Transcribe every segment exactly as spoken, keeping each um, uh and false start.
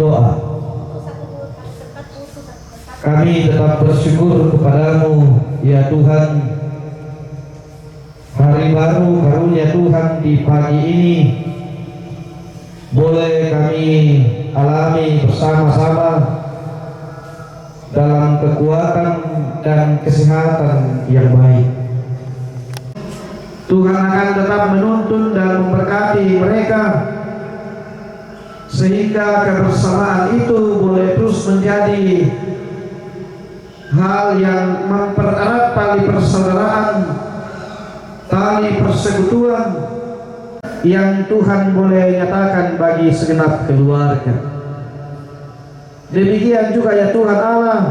Doa. Kami tetap bersyukur kepada-Mu, ya Tuhan, hari baru karunia Tuhan di pagi ini boleh kami alami bersama-sama dalam kekuatan dan kesehatan yang baik. Tuhan akan tetap menuntun dan memberkati mereka, sehingga kebersamaan itu boleh terus menjadi hal yang mempererat tali persaudaraan, tali persekutuan yang Tuhan boleh nyatakan bagi segenap keluarga. Demikian juga, ya Tuhan Allah,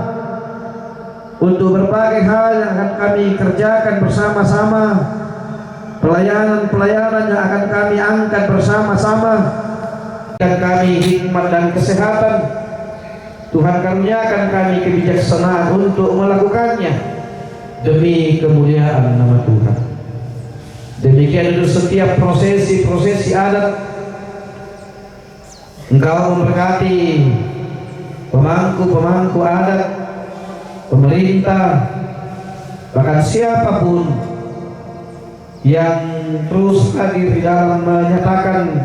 untuk berbagai hal yang akan kami kerjakan bersama-sama, pelayanan-pelayanan yang akan kami angkat bersama-sama, dan kami hikmat dan kesehatan. Tuhan karuniakan kami kebijaksanaan untuk melakukannya demi kemuliaan nama Tuhan. Demikian untuk setiap prosesi-prosesi adat, Engkau memberkati pemangku-pemangku adat, pemerintah, bahkan siapapun yang terus hadir di dalam menyatakan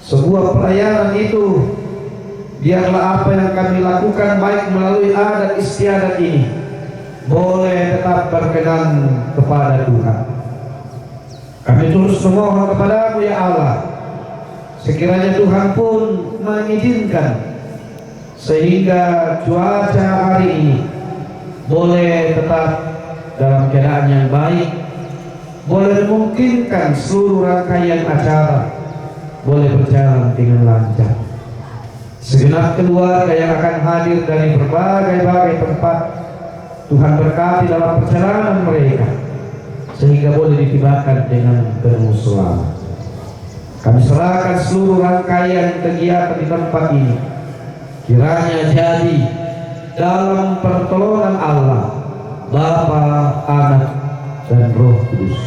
sebuah pelayanan itu, biarlah apa yang kami lakukan, baik melalui adat istiadat ini, boleh tetap berkenan kepada Tuhan. Kami terus memohon kepada-Mu, ya Allah, sekiranya Tuhan pun mengizinkan, sehingga cuaca hari ini boleh tetap dalam keadaan yang baik, boleh memungkinkan seluruh rangkaian acara boleh berjalan dengan lancar. Segenap keluarga yang akan hadir dari berbagai-bagai tempat, Tuhan berkati dalam perjalanan mereka, sehingga boleh ditibakan dengan penuh selamat. Kami serahkan seluruh rangkaian kegiatan di tempat ini, kiranya jadi dalam pertolongan Allah, Bapa, Anak, dan Roh Kudus.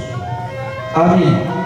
Amin.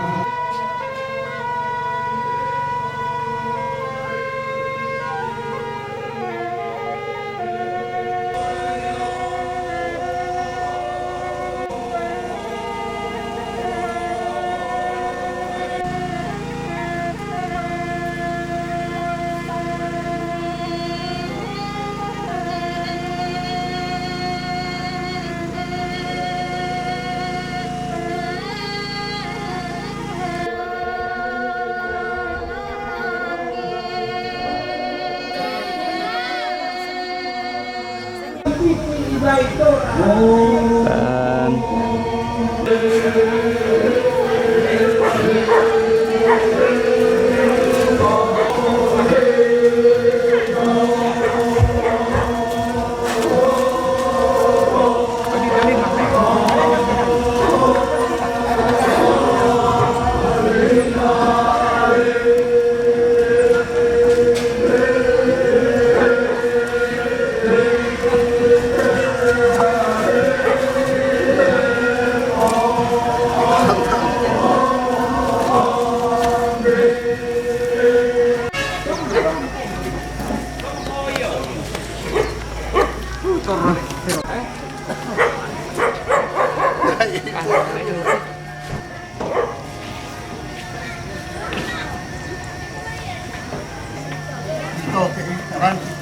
Ito,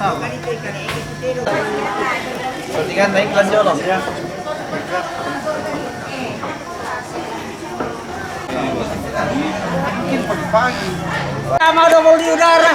orang kita. Pertigaan naik kan jauh lah. Ya. Mungkin pagi-pagi. Sama udah mau di udara.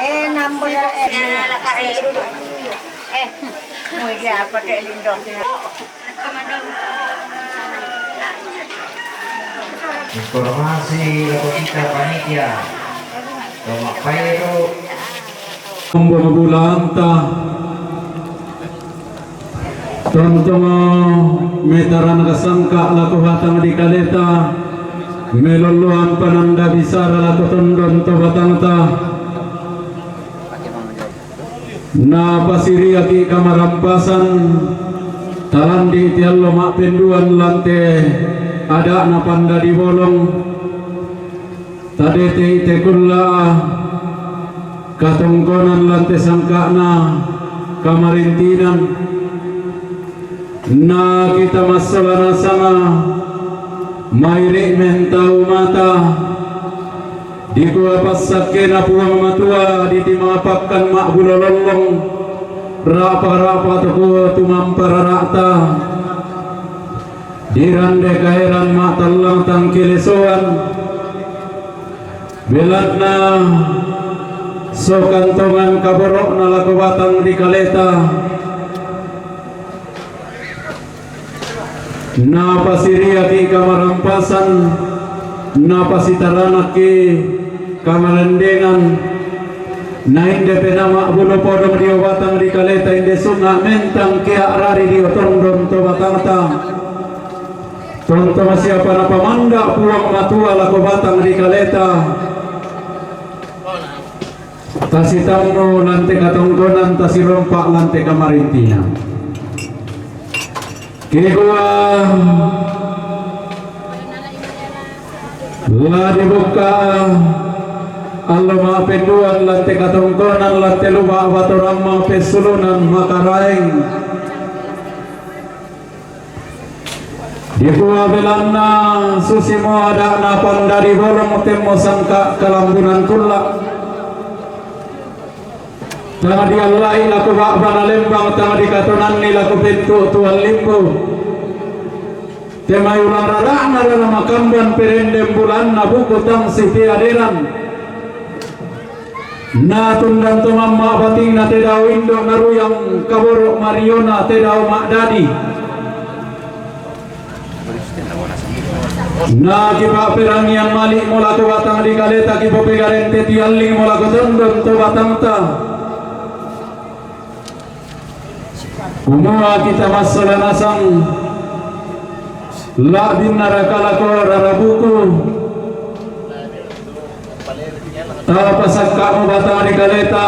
Eh, nambah ya, eh. Eh, mau dia apa, Dek Lindo? Informasi lako kita panitia. Tomak pairo. Kumbu bulanta. Tontong metaran kasangka lako batang di kaleta. Meloloan pananda bisara lako tondon to batangta. Na pasiriaki kamarampasan, talandi ti allo ma'penduan lante ada'na pandadi bolong, tadete ite kulla katongkonan lante sangka'na kamarintinan. Na kita massola nasanga, mairi' mentau mata, dikua passakkena Puang Matua ditimapakkan ma'bulo lollong, ra'pa-ra'pa toko tumampa rara'ta, dirande kaeran ma'tallang tangkelesoan, belanna sokantongan kaboro'na lako batang di kaleta. Napasiriaki kamarampasan, napasitaranaki kamarendengan, na inde penama bulo podong dio batang di kaleta inde sunga mentang kia rari dio tondon to batangta. Tonto masiapa napamanda Puang Matua lako batang di kaleta. Tasitammu lante katongkonan, tasirompa lante kamarintinan. Kikua la dibukka allo ma'penduan lante katongkonan, lante luba batoramma pessulunan Makaraeng. Dikua belanna susimo ada'na pandadi bolong temmo sangka kalambunan kulla. Tang diallai lako ba'bana lembang, tang dikatonanni lako pentu tuan limbu. Temai ulang rara'na rara makamban perendeng bulanna buku tang sitiaderan. Na tundang to mamma batingna te dao indo naruyang kaboro mariona te dao ma'dadi. Na kipa'perangian mali'mo lako batang di kaleta kipopegarente tiallingmo lako tondon to batangta. Kumua kita massola nasang la'binna raka lako rara buku. Tapasakka'mo batang di kaleta.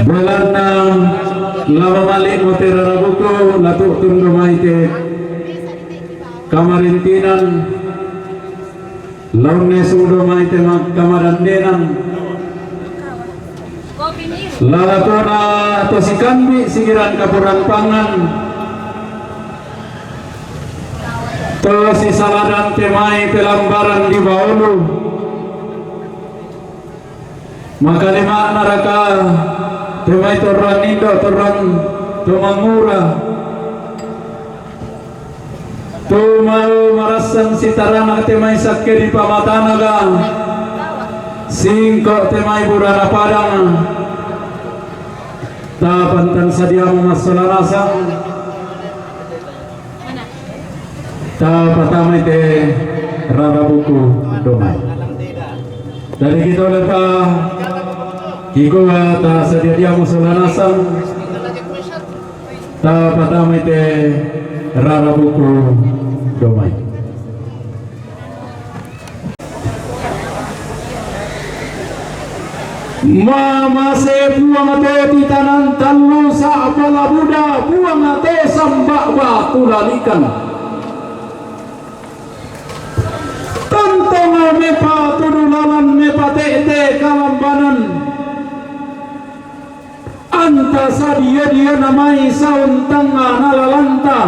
Belanna la mamali'mo te rara buku, la tu'tun do mai te kamarintinan. La unnesung do mai te ma-, kamarendenan. Lalakona to sikambi' sigiran kapuran pangan, to sisaladan te mai pelambaran di baolo. Makalima'na raka te mai torang indo', torang to mangura, tu mau marassan sitarana te mai sakke di pamatanaga, singko' te mai burana padang, ta pantan sadiamu massola nasang, ta patamai te rara buku domai. Dari kita lepa kikoa ta sadia-diamu sola nasang, ta patamai te rara buku domai. Mamase Puang to titanan tallu sa'bala buda, Puang to samba batu lalikan. Tontong mepatudu lalan, mepate'te kalambanan. Anta sadia-dia namai sauntangnga na lalanta,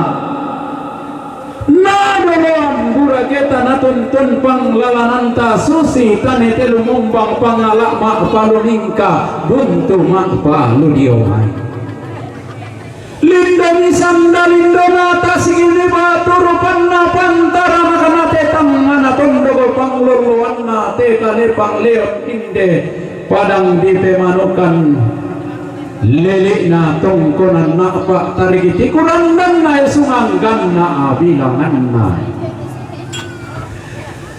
na doloan buraketa, na tuntun panglalananta, susi tane telu mumbang pangala' ma'paluningka buntu ma'paludio mai. Lindomi sanda lindona, tasigini batu rupanna, pantarana kanate tangngana tondoko panglolloanna te kale pangleon inde padang dipemanukan. Lili'na tongkonan na'pa tarigiti kurandanna esungan ganna abilanganna.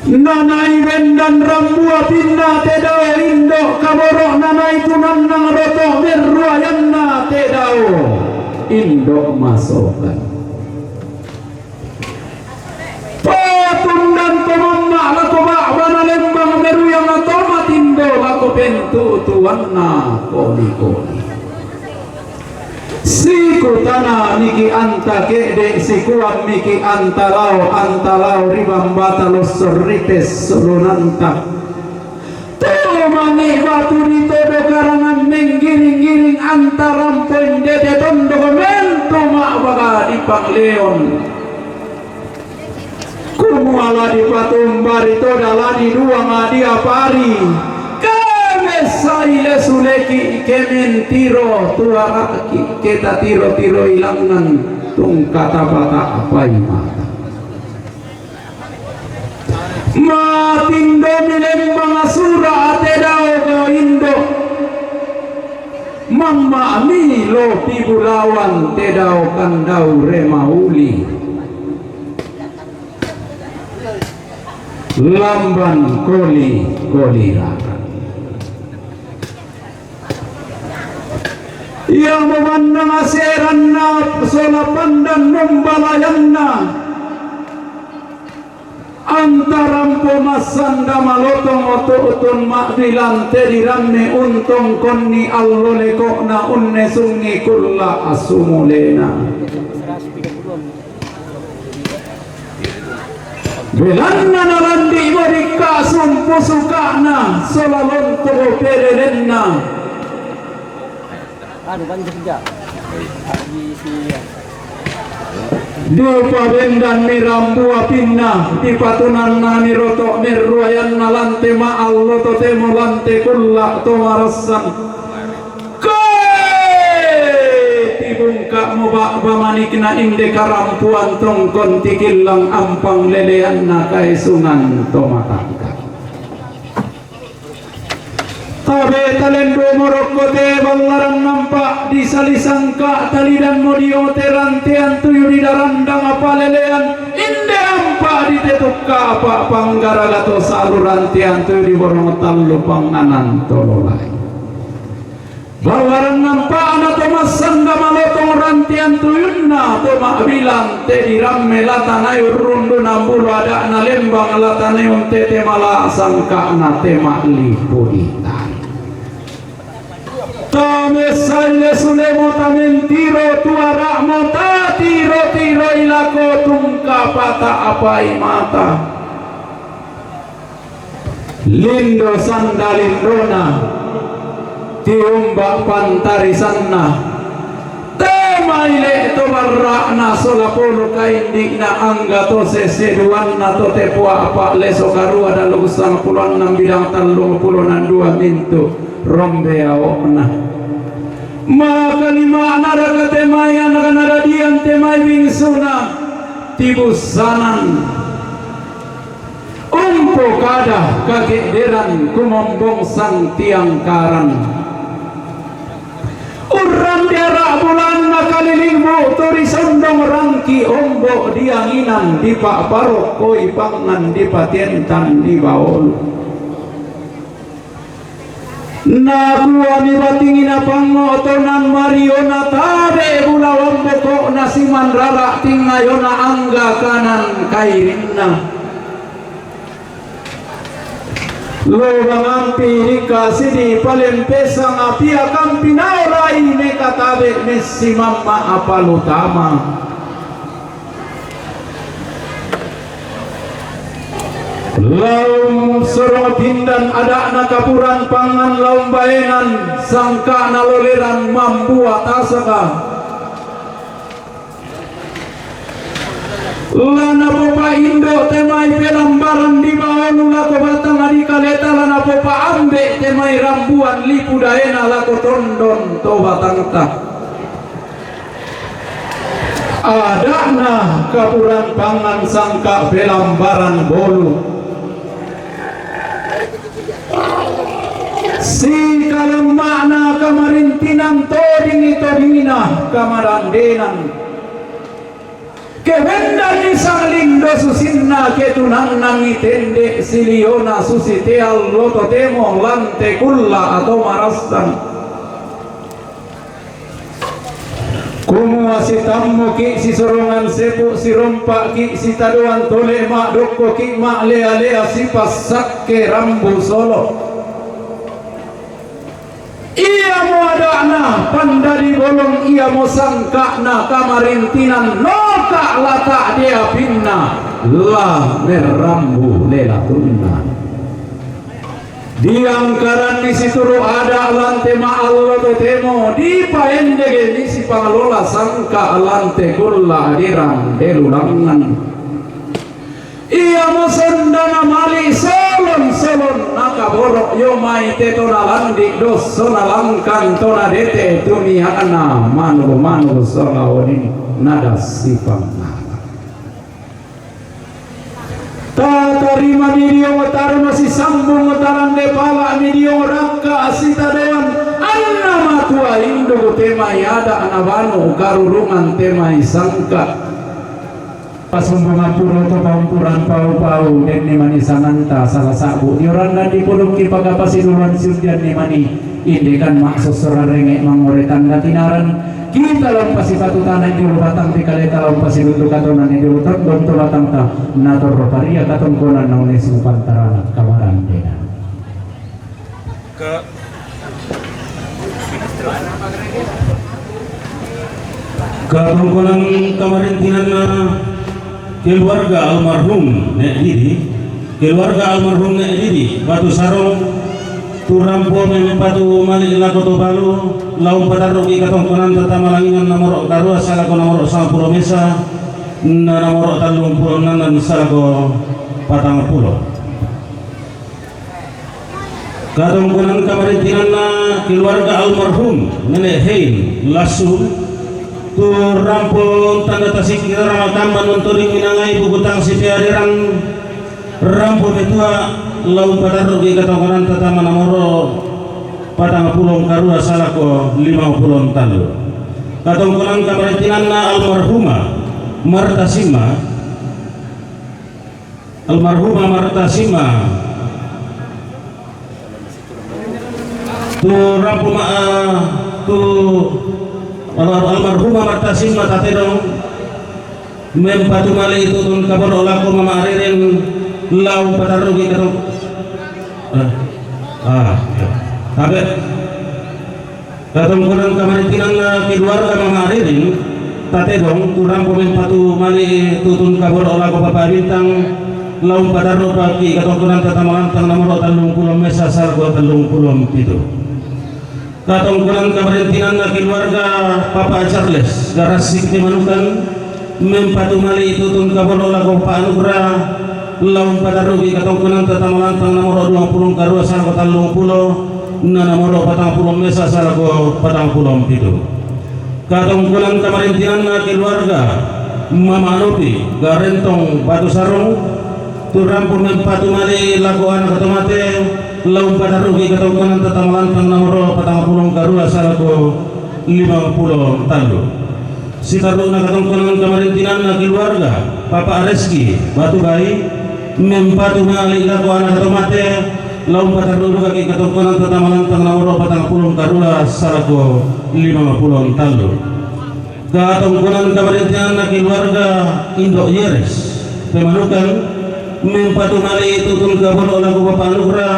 Nanai bendan rambu apinna te dao indo' kaboro', nanai tunannang roto' merruayanna te dao indo' masokan. Patundan to mamma' lako ba'bana lembang meruyang to matindo lako pentutuanna koli-koli. Sikutana miki anta ke'de', sikuan miki anta lao, anta lao ri bambata lossor ri pessolonanta. Tomangi batu ditodo karangan menggiring-giring anta rampo indete tondok mentu ma'baga di pangleon. Kumua la dipatumbari to dala di duang adi apari, ke messai le suleki, ke mentiro tuara'ki, ke tatiro-tiroi langngan tungka tapata'pai mata. Matindomi lembang sura' te dao gau indo', mamma'mi lopi bulawan te dao kandau remauli. Lamban koli-koli rara. Ia mamannang aseranna sola pandan nombalayanna. Antarampo massanda malotong oto-oton ma'bilang te diramme untongkonni allo leko'na unnesungi kulla' assumulena. Belanna nalandi'mo dikka' sumpu suka'na sola lonto' pelelenna. Anu, kan, kerja. Di si Dipabendanni rambu apinna, dipatunannani roto' merruayanna lan te ma'allo totemo lan te kulla' to marassan. Koe! Tibungka'mo ba'ba manikna inde karampuan tongkon tikillang ampang leleanna kaesungan to matangka. Tabe' talendu'mo rokko te ballaran nampa' disalisangka, talidanmo dio te rantean tuyu didarandang palelean, inde ampa' ditetukka apa' panggaraga to salu rantean tuyu diborong tallu panganan to lolai. Ballaran nampa'na to massanda malotong rantean tuyunna to ma'bilang te diramme la tanai urrundunang bulu ada'na lembang la tanai untete mala sangka'na te ma'lipu ditari. Tamessalle sulemo tamentiro tuara'mo tatiro-tiroi lako tungka pata'pai mata. Lindo sanda lindona, Tiumba pantarisanna, temai le to barra'na sola polo kaindi'na, angga to seseduanna to tepoa'pa leso karua dalu sangpulo annang bidang tallung pulo nandua mintu rombe ao'na. Maka lima'na raka temai anakna dadian temai bingsuna tibussanan. Umpokada kakedderan kumombong sang tiangkaran. Urrang diara bulanna kalilingmu turi sondong rangki ombo dianginan dipa'parokkoi pangngan dipatientan di baolu. Nakuami batingina pangngotonan mariona tabe bulawan boko'na simanrara tingayona angga kanan kairinna. Lobang ampi rika sidi palempesang apia kampi naolai mekatabe messi mamma apalutama. Laum sorong pindan ada'na kapuran pangngan laum baenan sangka'na loleran mambua tasaka. Lana popa indo temai pelambaran di baolu lako batang adi kaleta lana popa ambe temai rambuan lipu daena lako tondon to batangta. Ada'na kapuran pangngan sangka pelambaran bolu. Sikalemma'na kamarintinan todingi-todingina kamarandenan. Kebendanni sanglindo susinna ketunannangi tende siliona susi teallo totemo lante kulla atau marassang. Kumua sitammuki sisorongan sepu sirompa'ki sitadoan tole ma'dokkoki ma'lea-lea sipassakke rambu solo. Iamo ada'na pandadi bolong iamo sangka'na kamarintinan noka lata deapinna la merrambu lelatunna. Diangkaranni situru ada lante ma'allo totemo, dipaendegeni sipangalola sangka lante kulla adirang delulangngan. Iamo sondana mali solon-solon nakaboro yomai te tona landi dosso nalangkan tona dete tuniana manulu-manulu solaoni nadassipangna. Tatarima midiong tarima sisambung tarande pala midiong rakka sitadoan anna matua indu temai ada anabanu karurungan temai sangka. Pasumbungan puro to paumpuran pau-pau denni mani sanganta salah sabu dioranna dipulukki pagapasi duluan siudianni mani. Indekan maksud sorarenge mangore tanda tinaran. Kita lampasi patu tanah di batang di kaleta lampasi dutu katonan di utot dom to batang ta nator roparia katongkonan naune supantarana kawaran dena. Ke Katongkonan kamarintinanna keluarga almarhum Nek Didi, keluarga almarhum Nek Didi, Batu Sarong, tu rampo mempatu malik lako to balu, laung patarruki katongkonan tata malanginan namoro karua salako namoro sampulo mesa, na namoro tallung pulo nandan salako patang pulo. Katongkonan kamarintinanna keluarga almarhum Nenek Hein lassu tu rampo tanda tasikki rara makamma nontoring minangai bukutang sipeaderan rampo metua laung patarruki katongkonan tatama namoro patang pulong karua salako limang pulong tallu. Katongkonan kamarintinanna almarhumah Marta Sima Almarhumah Marta Sima. Tu rampo ma-, ah, tu al-, almarhumah Marta Sima tatedong mempatu male itu tun kaboro lako mama aririn lau patarruki katong. Eh, ah, ya. Tabe. Katongkonan kamarintinanna keluarga mama aririn tatedong tu rampo mempatu mali tutun kaboro lako Papa Bintang laung patarrupaki katongkonan tatamalantang namoro tallung pulo mesa salko tallung pulo pitu. Katongkonan kamarintinanna keluarga Papa Charles Garasik Pemanukan, mempatu mali' tutun kaboro' lako Papa Anugrah, lao umpatarruki katongkonanta tama lantang nomoro duangpulo karua salako tallungpulo, na nomoro patangpulo mesa salako patangpulo pitu. Katongkonan kamarintinanna keluarga Mama Anopi Garentong Batu Sarung, tu rampo mempatu mali' lako ana' to mate, lao umpatarruki katongkonanta tama lantang nomoro patangpulo karua salako limangpulo tallu. Sitarru'na katongkonan kamarintinanna keluarga Papa Reski Batu Bai, mempatu mali' lako ana' to mate, lao umpatarru' dukaki katongkonanta tama lantang nomoro patangpulo karua salako limangpulo tallu. Katongkonan kamarintinanna keluarga Indo' Yeres Pemanukan, mempatu mali' tutun kaboro' lako Papa Anugrah,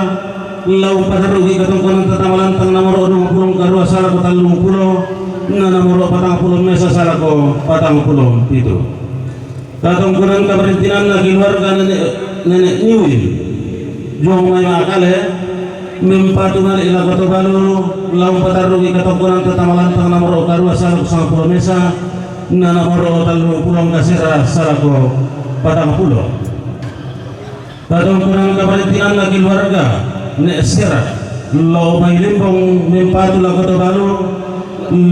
lao umpatarruki katongkonanta tama lantang nomoro duangpulo karua salako tallungpulo, na nomoro patangpulo mesa salako patangpulo pitu. Katongkonan kamarintinanna keluarga Nene', Nene' Niwil, Jong Mai Makale, mempatu mali' lako Tobalu, lao umpatarruki katongkonanta tama lantang nomoro karua salako sangpulo mesa, na nomoro tallungpulo kasera salako patangpulo. Katongkonan kamarintinanna keluarga Ne' Sera, lao mai Limbong, mempatu lako Tobalu,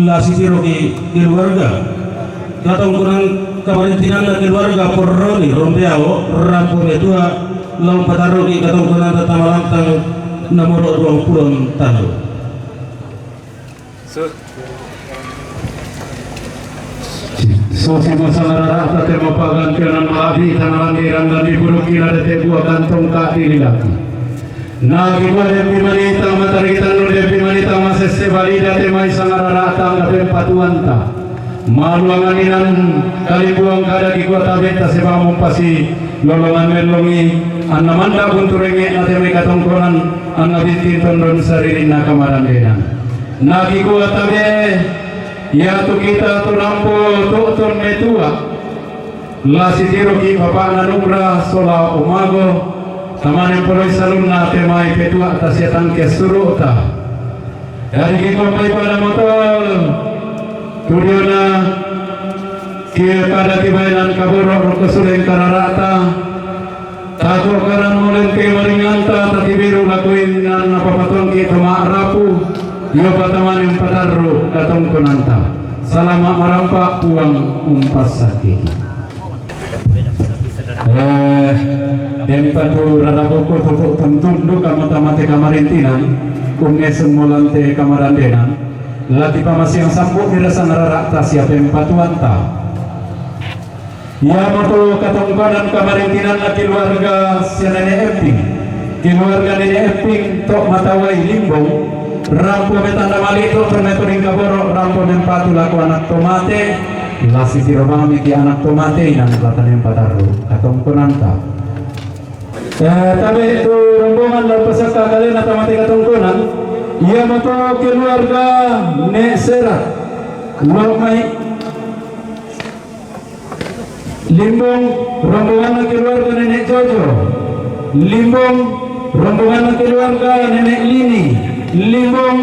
la sitiroki keluarga. Katongkonan kamarintinanna keluarga Porroni Rompeao, rampo metua, lao umpatarruki katongkonanta tama lantang nomoro duangpulo tallu. Su- Susimo sangarara'ta te mapa'gantian mala'bi tana landiran dan diburuki na dete bua kantong ka'dililaki. Na kikua de'pi manita matarigitannu, de'pi manita masesse balida te mai sangarara'ta angga pempatuanta. Maluangan inan kalimbuang kada kikua tabe'ta sebamung pasi lolongan mellongi anna manda' buntu rengnge'na te mai katongkonan anna bintin tondon saririnna kamarandenan. Na kikua tabe' iatu kita tu rampo tu'tun metua, la sitiroki bapa'na Nubra sola Umago, tamane poloi salunna te mai petua'ta sia tangke suru'ta. Jadi kikua mai pada motol, tu diona kia kada kibaenan kaboro' rokko suleng karara'ta, Tako karan molente maringanta tatibiru lakoinna napapatuangki to ma'rapu, dio patamani umpatarru katongkonanta. Salama' marampa, Puang umpassakiki. Eh, den patu rarabuku tutu tuntun duka mata mate kamarintinan, unnesung molante kamarandenan, lati pamasiang sampu dirasa narara'ta sia pempatuanta. Iamoto katongkonan kamarintinanna keluarga sia Nene' Epping. Keluarga Nene' Epping to' matawai Limbong, rampo metanda mali' to' to' meturing kaboro', rampo mempatu lako anak to mate, la sitiro mami ki anak to mate inang la tanen patarru katongkonanta. Eh, tabe' tu rombongan la pasakka kalena tamate katongkonan, iamoto keluarga Ne' Sera. Lo' mai Limbong, rombonganna keluarga Nene' Jojo. Limbong, rombonganna keluarga Nene' Lini. Limbong,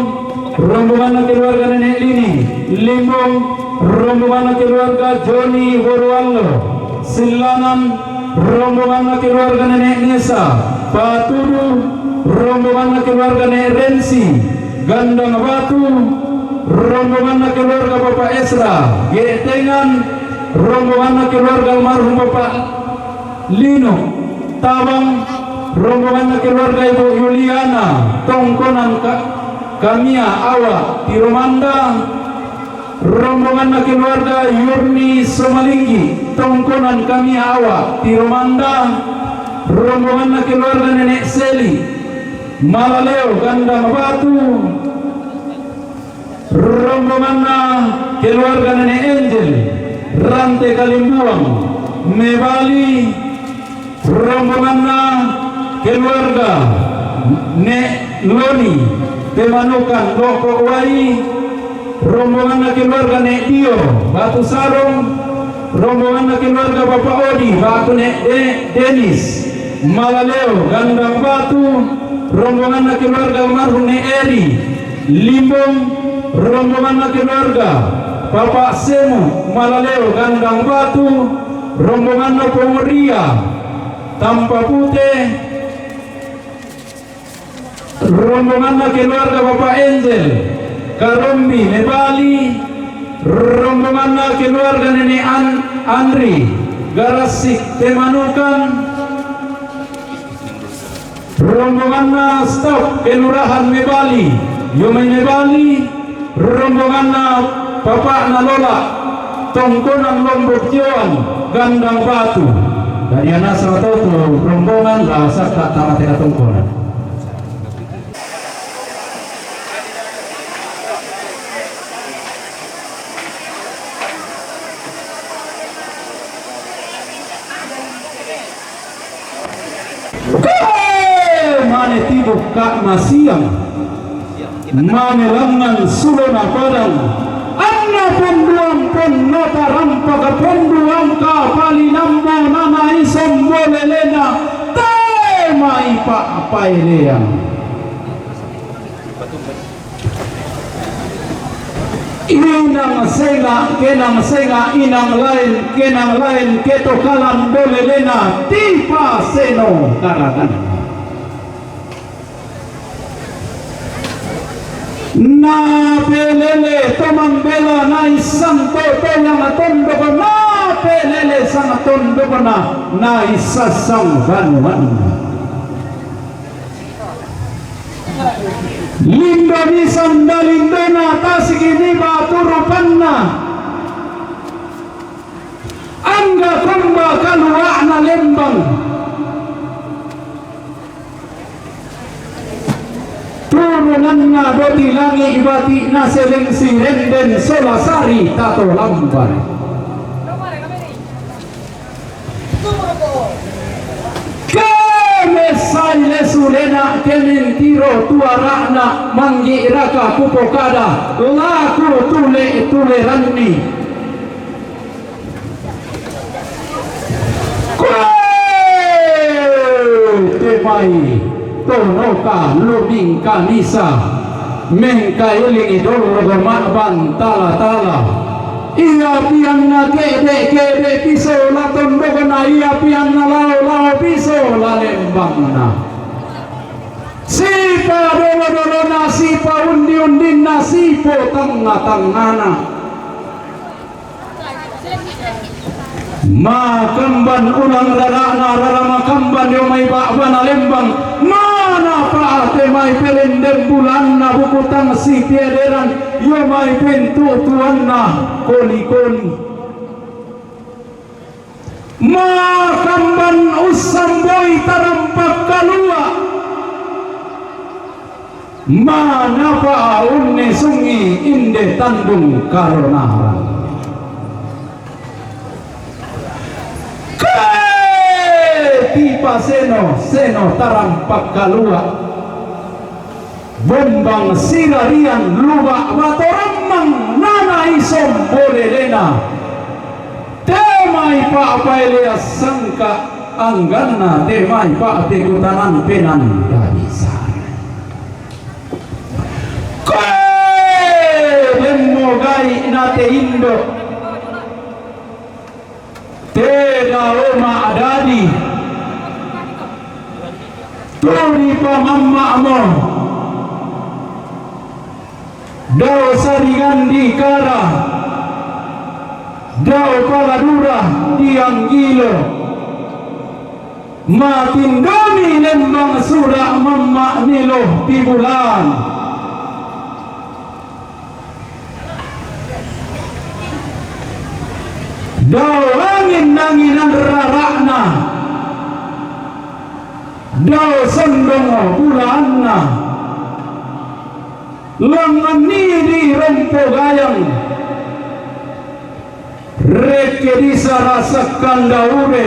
rombonganna keluarga Nene' Lini. Limbong, rombonganna keluarga Joni Boruallo. Sillanan, rombonganna keluarga Nene' Nesa. Patudu, rombonganna keluarga Ne' Rensi. Gandang Batu, rombonganna keluarga Bapak Esra. Ge'tengan, rombonganna keluarga almarhum Bapak Lino. Tabang, rombonganna keluarga Ibu Yuliana, tongkonan Ka-, Kamia Awa Tiromanda. Rombonganna keluarga Yurni Somalinggi, tongkonan Kamia Awa Tiromanda. Rombonganna keluarga Nene' Seli, Malaleo Gandang Batu. Rombonganna keluarga Nene' Angel, Rante Kalimbuang, Mebali. Rombonganna keluarga Ne' Loni, Pemanukan, Loko' Wai. Rombonganna keluarga Ne' Dio, Batu Sarong. Rombonganna keluarga Bapak Odi, Batu Ne' De-, Denis, Malaleo Gandang Batu. Rombonganna keluarga almarhum Ne' Eri, Limbong, rombonganna keluarga Bapak Semu Malaleo Gandang Batu, rombonganna Pongoria Tampa Pute, rombonganna keluarga Bapak Enzel Karombi Mebali, rombonganna keluarga Nenek An-, Andri Garasik Pemanukan, rombonganna staf Kelurahan Mebali, Yomai Mebali, rombonganna Bapakna Lola, Tongkonan Lombok Joan, Gandang Batu. Dari anak satu rombongan lah sakta tama tena Tongkonan. Mane tibuk Kak Masiang, mane langngan sulona padang, anna ponduang ponnota rampak ponduang kapali nambo nana isombo lelena, te mai pa paeleang. Inang senga, kenang senga, inang lain, kenang lain, ketokalan dolelena, tipa seno karangan. Na pelele tomang bela na isang toto yang tondok na pelele sang tondok na na isasang banuan. Lindo ni sanda lindona tasigi ni batu rupanna. Angga komba kaluakna lembang. Turunanna doti langi bati na seleng sirenden sola sari tato lamban. Kemesai lesulena kementiro tuarana manggiraka kupokada laku tule-tuleranni. Koe temai tonoka luming kanisa. Mengkailing idol logo ma'bang tala-tala. Ia pianna ke'de-ke'de piso la tondokna, ia pianna lao-lao piso la lembangna. Sipa dolo-dolona, sipa undi-undinna, sipo tangnga-tangngana. Makamban ulang rarana, rara makamban dio mai ba'bana lembang. Mana pa'te mai pelendem bulanna bukutang sipiederan dio mai pentu tuanna koli-koli. Makamban ussamboi tarampak kalua. Manapa unne sungi inde tandung karonara. Ke tipa seno, seno tarampak kalua. Bombang sirarian luba batorammang nana isombo lelena. Temai pa paelea sangka angganna, temai pa tekutanan penan dadisa. Koe demmo gai na te indo. Te dao ma'dadi. Tuli pamamma'mo. Dao saringan di kara. Dao paladura di anggilo. Matindomi lembang sura mamma'ni loh di bulan. Dao angin-anginan rara'na, dao sondong bulaanna, langngan ni di rompo gayang, rekke disarasakkan daude,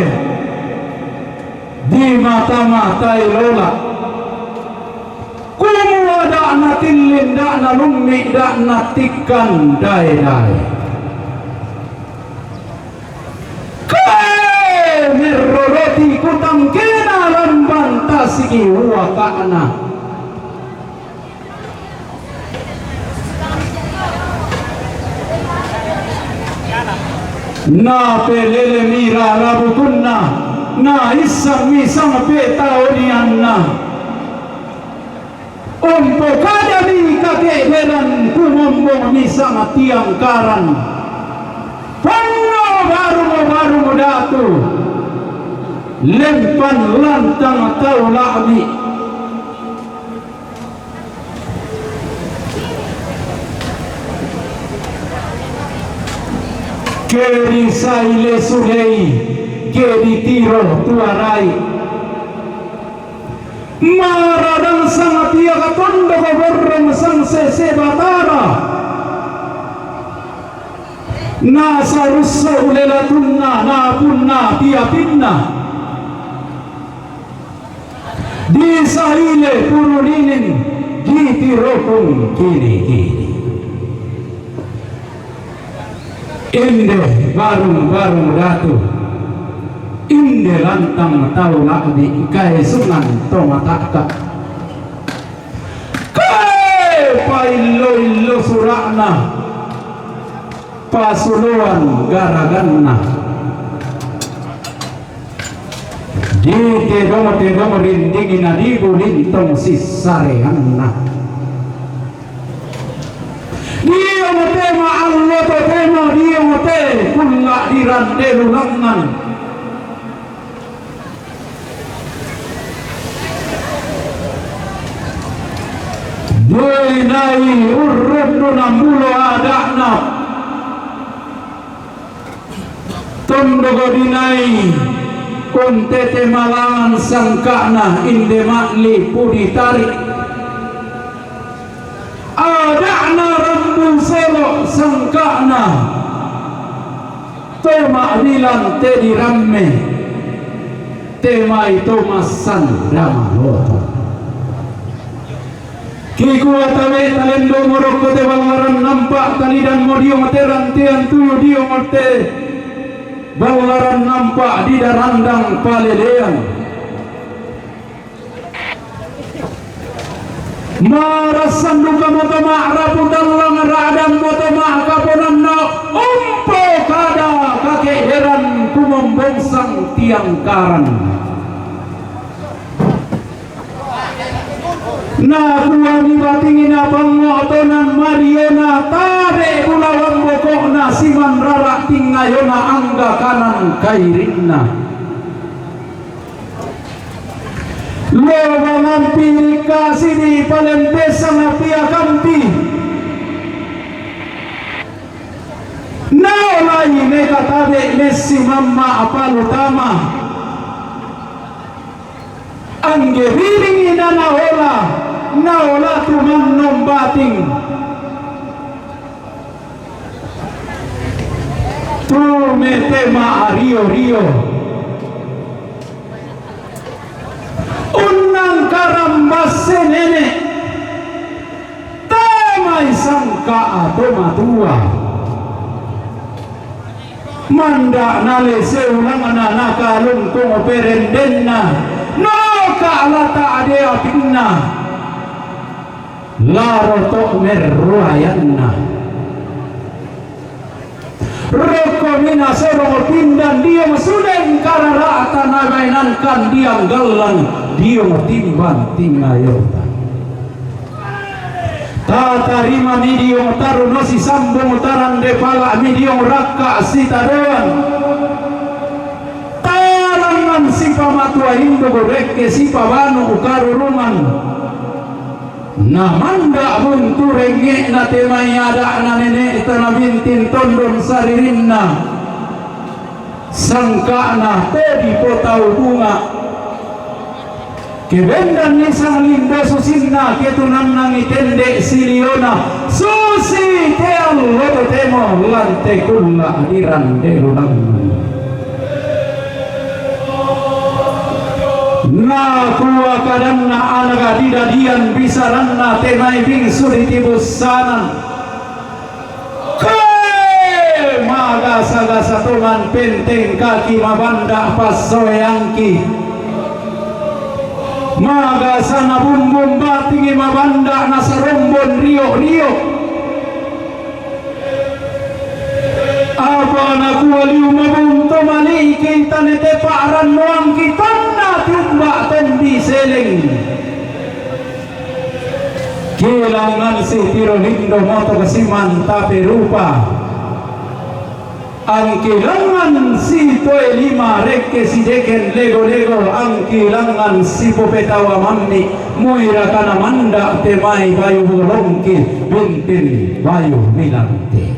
di mata-matai lola. Kumua da'na tillin, da'na lummi, da'na tikkan dae-dae. Kae merrodoti kutangkena lamban tasigi uaka'na. Napelelemi rarabukunna, naissammi sangpetaulianna. Umpokadami kake'deran kumombongmi sangtiangkaran. Ponno barung-barung datu, lempan lantang tau la'bi. Ke disaile sulei, ke ditiro tuarai. Maradang sangtia katondoko borrong sangsese Batara. Nasarusso ulelatunna, napunna tiapinna. Disaile purulinin, ditirokung kini-kini. Inde barung-barung datu, inde lantang tau la'bi, kaesungan to mata'ka. Kae paillo-illo sura'na, pasuloan garaganna. Ditedong-tedong rindingi nadibu lintong sissareanna. Dio mate ma'allo totemo, dio mate kulla' dirande lulangngan. Dinai urrunnu nambulo ada'na. Tondoko dinai untete malangan sangka'na inde ma'li pudi tari. Ada'na rambu solo' sangka'na to ma'bilang te diramme, te mai to massanda maloto. Kikua tabe' talendo'mo rokko te ballaran nampa', talidanmo dio mate rantean tuyu dio mate ballaran nampa' didarandang palelean. Marassan dukamo to ma'rapu tallang, ra'dammo to ma'kaponanna, umpokada kake'deran kumombong sangtiangkaran. Nakuami batingi napangngo'tonan mariona, tabe' bulawang boko'na simanrara' tingngayona angga kanan kairinna. Lobangampi rikka sidi palempesang piakampi. Naolai mekatabe' messi mamma' apalutama. Angge biringi nanaola, naola tu mannom bating. Tu mete ma'rio-rio. Unnang karambasse nene'. Te mai sangka'a to matua. Manda' nalese ulangna nakalungkung perendenna, noka' lata' de apinna, laro to merruayanna. Rokkomi nasorong pindan dio sudeng karara'ta nabainangkan diang gallang dio timbang tingayota. Tatarimami dio taruno sisambung tarande pala'mi dio rakka' sitadoan. Talangngan sipamatua induk rekke sipabanu karurungan. Namanda' buntu rengnge'na te mai ada'na nene'ta nabintin tondon saririnna. Sangka'na to dipotau bunga'. Kebendanni sang lindo susinna, ketunannangi tende' siliona, susi te allo totemo lan te kulla' dirande lunangngan. Nakua kadanna ana' didadian bisaranna te mai bingsu ditibussanan. Ke magasa-gasa tongan penteng kaki mabanda' passoeangki. Magasa nabumbung batingi mabanda' nasarombon rio-rio. Apa nakua liu mabuntu mali'ki tane te pa'rannuangki tanna tiumba tondi seleng. Kilangngan sitiro lindo moto kasimantape rupa. Angkilangngan sitoe lima rekke sideken lego-lego, angkilangngan sipopetawa mammi, muirakana manda' te mai bayu bolongki, bintin bayu milanteki.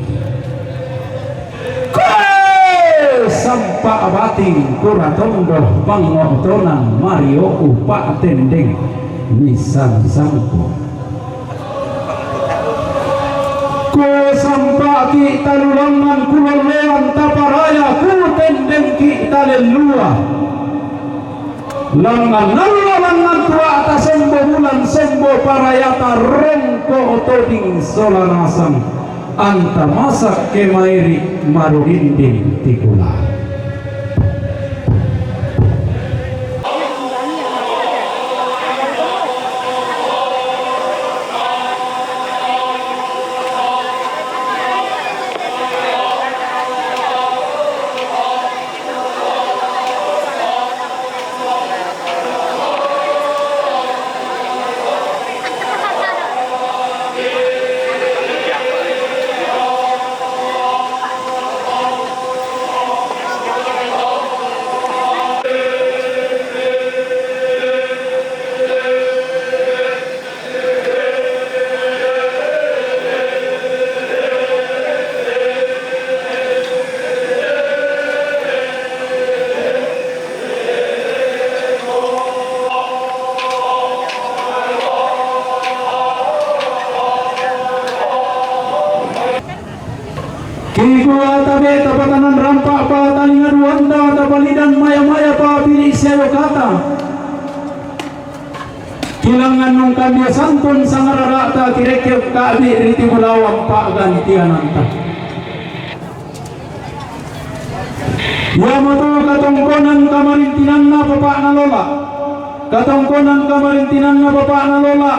Koe sampa' bating kura tondo mangngotonang marioku pa'tendeng misa-misangku. Kusampa'ki talulangngan kulolloan taparaya kutendengki talellua. Langngan allo langngan tua'ta sombo bulan sombo parayata rongko toding sola nasang. Anta masakke mairi' marudinding tikula. Kikua tabe' tapatanan rampa' patalinga duanta tapalidan maya-maya papili' siayo kata. Kilangngan nungkambia santun sangarara'ta kirekke ka'bi' ri tibu lawang pa'gantiananta. Iamoto katongkonan kamarintinanna bapa'na Lola. Katongkonan kamarintinanna bapa'na Lola.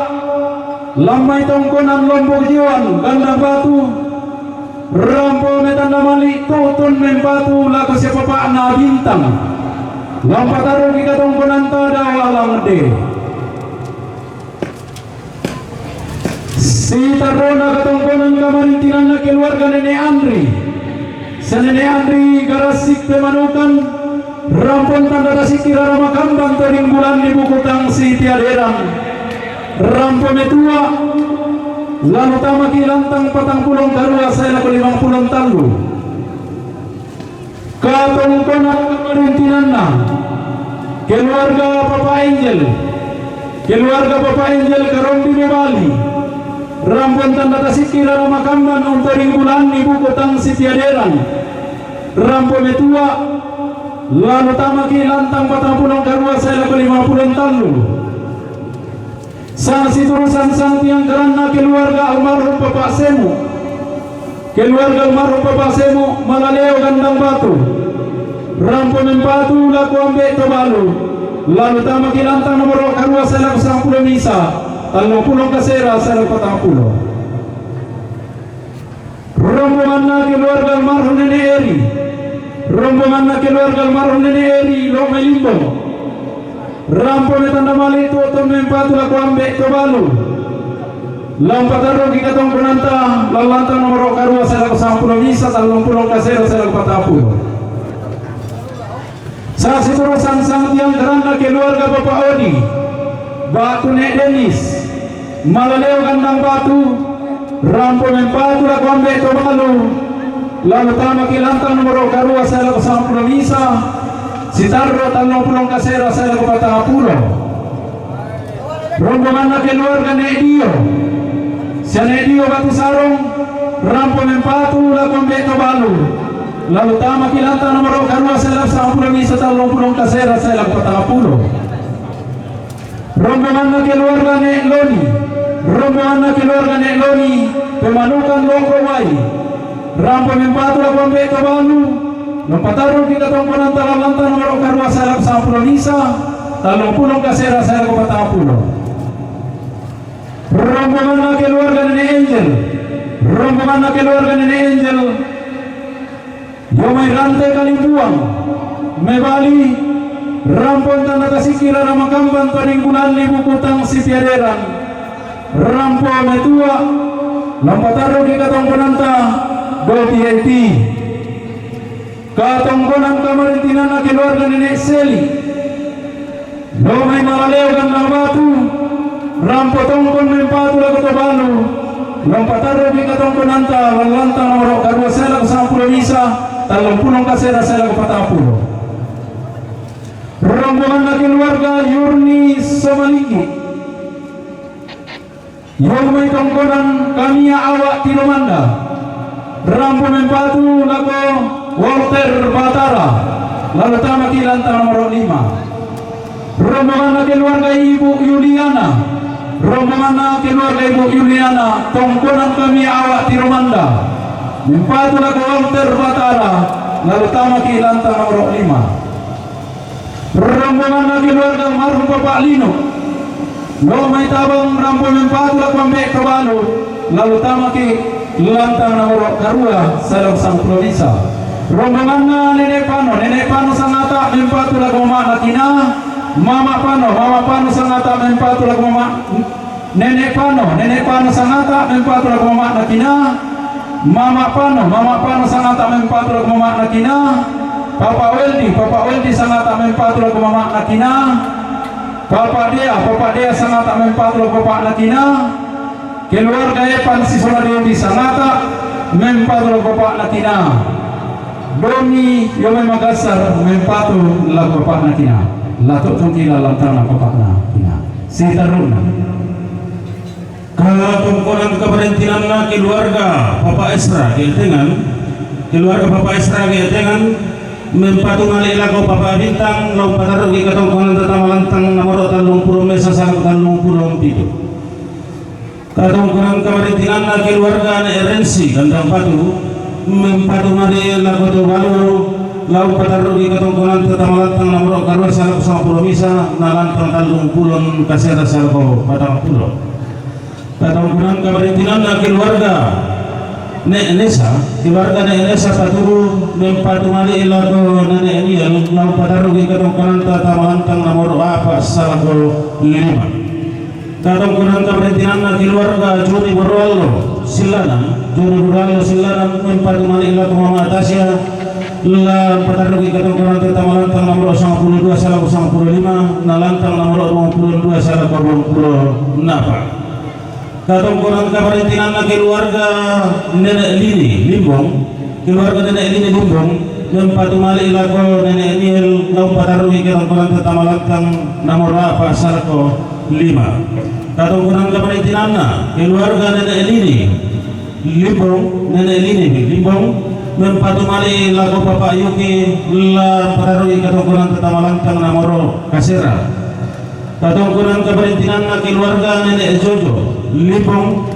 Lammai tongkonan Lombok Joan, Gandang Batu. Rampo metanda mali' tu'tun mempatu lako sia bapa'na Bintang. Lampatarruki katongkonanta Dawa Langde. Sitarrona katongkonan kamarintinanna keluarga Nene Andri. Sia Nene Andri Garasik Pemanukan, rampon tanda tasikki Rara Makambang to ring bulan di buku tang sitiaderan. Rampo metua, lalu tamaki lantang patang pulong karua sae lako limang pulong tallu. Katongkonan kamarintinanna keluarga Papa Angel, keluarga Papa Angel Karombi Mebali, rampon tanda tasikki Rara Makambang untoring bulanni buku tang sitiaderan, rampo metua, lalu tamaki lantang patang pulong karua sae lako lima pulong tallu. Sasiturusan sang tiang karanna keluarga almarhum Bapak Semu. Keluarga almarhum Bapak Semu, Malaleo Gandang Batu. Rampo mempatu lako Ambe' Tobalu. Lalu tamaki lantang nomoro karua sae lako sampulo misa, tallung pulong kasera sae lako patang pulo. Rombonganna keluarga almarhum Nene Eri. Rombonganna keluarga almarhum Nene Eri, Lo' Melimbong. Rampo metanda mali' tu'tun mempatu lako Ambe' Tobalu. Lampatarruki katongkonanta, lallantang nomoro karua sae lako sampulo misa, tallung pulong kasera sae lako patang pulo. Sasiturusan sang tiang karanna keluarga Bapak Odi, ba'tu Ne' Denis, Malaleo Gandang Batu, rampo mempatu lako Ambe' Tobalu, lalu tamaki lantang nomoro karua sae lako sampulo misa, sitarru tallung pulong kasera sae lako patang pulo. Rombonganna keluarga Ne' Dio, sia Ne' Dio Batu Sarong, rampo mempatu lako Ambe' Tobalu, lalu tamaki lantang nomoro karua sae lako sampulo misa, tallung pulong kasera sae lako patang pulo. Rombonganna keluarga Ne' Loni, rombonganna keluarga Ne' Loni, Pemanukan Loko Wai, rampo mempatu lako Ambe' Tobalu, lampatarruki katongkonanta, lallantang nomoro karua sae lako sampulo misa, tallung pulong kasera sae lako patang pulo. Rombonganna keluarga Nene Angel, rombonganna keluarga Nene Angel, Iyomay Rante Kalimbuwang, mebali, rampo tanda' tasikira Ramakamban Paninggulan Libu Kutang Sipiaderan, rampo metuwa', lampatarruki katongkonanta, Boti Eti. Katongkonan kamarintinanna keluarga Nene' Seli. Iyomay Malaleo Gandang Batu, rampo tongkon mempatu lako Tobalu, lampatarruki katongkonanta, lallantang nomoro' karuwa sae lako sangpulo misa, tallumpulo kasera sae lako patangpulo. Rombonganna keluarga Yurni Somaliki. Iyomay tongkonan Kamiya Awa' Tiromanda, rampo mempatu lako Walter Batara, lalu tamaki lantang nomoro' lima. Rombonganna keluarga Ibu Yuliana, rombonganna keluarga Ibu Yuliana, tongkonan Kamiya Awa' Tiromanda, mempatu lako Walter Batara, lalu tamaki lantang nomoro' lima. Rombonganna keluarga almarhum Bapak Lino, Iyomay Tabang, rampo mempatu lako Ambe' Tobalu, lalu tamaki lantang nomoro' karuwa sae lako sangpulo misa. Rombonganna Nene' Pano, Nene' Pano Sangata', mempatu lako mama'na Kina, Mama' Pano, Mama' Pano Sangata', mempatu lako mama' Nene' Pano, Nene' Pano Sangata', mempatu lako mama'na Kina, Mama' Pano, Mama' Pano Sangata', mempatu lako mama'na Kina, Papa Weldi, Papa Weldi Sangata', mempatu lako mama'na Kina, Papa Dea, Papa Dea Sangata', mempatu lako papa'na Kina, keluarga Epan Sisona Dewi Sangata', mempatu lako papa'na Kina. Doni Iyomay Makassar, mempatu lako papa'na Kina. La to'tongki lallantangna papa'na Kina. Sitarru'na. Katongkonan kamarintinanna keluarga Papa Esra Geltengan, keluarga Papa Esra Geltengan, mempatu mali' lako Papa Bintang, lampatarruki katongkonanta tama lantang nomoro' tallumpulo misa sae lako tallumpulo pitu. Katongkonan kamarintinanna keluarga Nene' Rensi Gandang Batu, mempatu mali' lako Tobalu, lampatarruki katongkonanta tama lantang nomoro' karuwa sae lako sangpulo misa, nalantang tallumpulo kasera sae lako patangpulo. Katongkonan kamarintinanna keluarga Nene' Nesa, keluarga Nene' Nesa Paturu, mempatu mali' lako Nene' Niel, lampatarruki katongkonanta tama lantang nomoro' a'pa' sae lako lima. Katongkonan kamarintinanna keluarga Joni Borroallo Sillanan, Joni Borroallo Sillanan, mempatu mali' lako Mama' Tasya, lampatarruki katongkonanta tama lantang nomoro' sangpulo duwa sae lako sangpulo lima, nalantang nomoro' duangpulo duwa sae lako duangpulo a'pa'. Katongkonan kamarintinanna keluarga Nene' Lini Limbong, keluarga Nene' Lini Limbong, mempatu mali' lako Nene' Niel, lampatarruki katongkonanta tama lantang nomoro' a'pa' sae lako lima. Katongkonan kamarintinanna keluarga Nene' Lini Limbong, Nene' Lini Limbong, mempatu mali' lako Papa Yuki, lampatarruki katongkonanta tama lantang nomoro' kasera. Katongkonan kamarintinanna keluarga Nene' Jojo Limbong,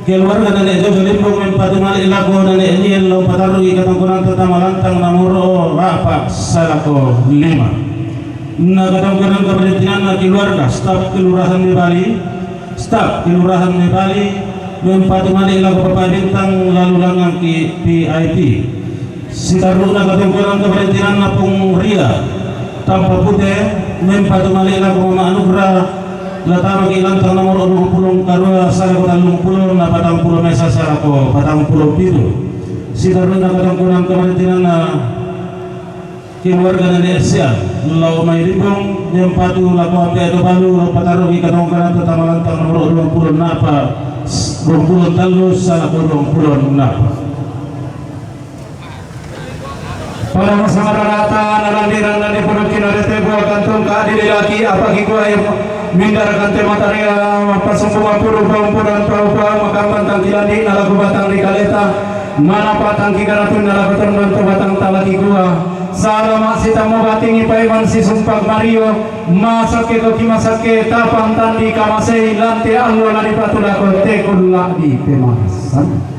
keluarga Nene' Jojo Limbong, mempatu mali' lako Nene' Niel, lampatarruki katongkonanta tama lantang nomoro' a'pa' sae lako lima. Na katongkonan kamarintinanna keluarga, staf Kelurahan Mebali, staf Kelurahan Mebali, mempatu mali' lako Papa Bintang, lalu langngangki V I P. Sitarru'na katongkonan kamarintinanna Pung Ria Tampa Pute, mempatu mali' lako Mama' Anugrah, latamaki lantang nomoro' duangpulo karuwa sae lako tallumpulo, na patangpulo misa sae lako patangpulo pitu. Sitarru'na katongkonan kamarintinanna keluarga Nene' Sian, Iyomay Limbong, mempatu lako Ambe' Tobalu, lampatarruki katongkonanta tama lantang nomoro' duangpulo a'pa', duangpulo tallu sae lako duangpulo a'pa'. Pada masa mararata, nalandiran nani pudukki narete buah kantung keadilan laki apa kikuai mindar kante mataria, pasumpu mapuru paumpuran paupa makamban tangki landi nalaku batang di kaleta, manapa tangki karatun nalaku tondon to batang talaki gua. Salama' sitamu batingi paiman sisumpak mario, masakke koki masakke tapang tandi kamasei lante allo lani patulako tekun la'di pemasan.